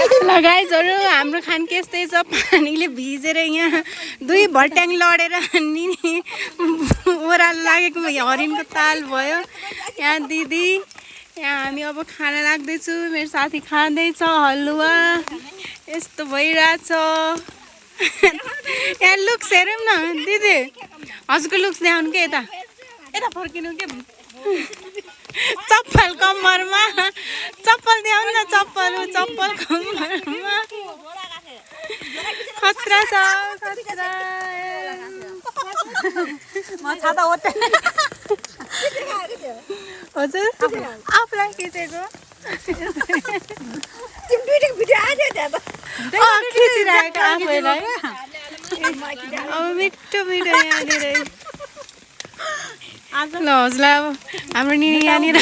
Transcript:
ल गाइजहरु हाम्रो खानके यस्तै छ पानीले भिजेर यहाँ दुई भट्याङ लडेर नि ओरालो लागेको हरिणको ताल भयो यहाँ दिदी यहाँ हामी अब खाना लाग्दैछु मेरो साथी खाँदैछ हलुवा यस्तो भइरहेछ यहाँ लुक्स हेरौँ न दिदी हजुरको लुक्स देखाउनु के यता यता फर्किनु के चप्पल कम्मरमा चप्पल देखाउनु न चप्पल कम्मरमा खतरा छ खतरा म छाता ओटे हजुर आफूलाई खिचेको भिडियो आयो त्यहाँ खिचिरहेको आफैलाई अब मिठो मिठो यहाँनिर ल हजुरलाई अब हाम्रो निनी यहाँनिर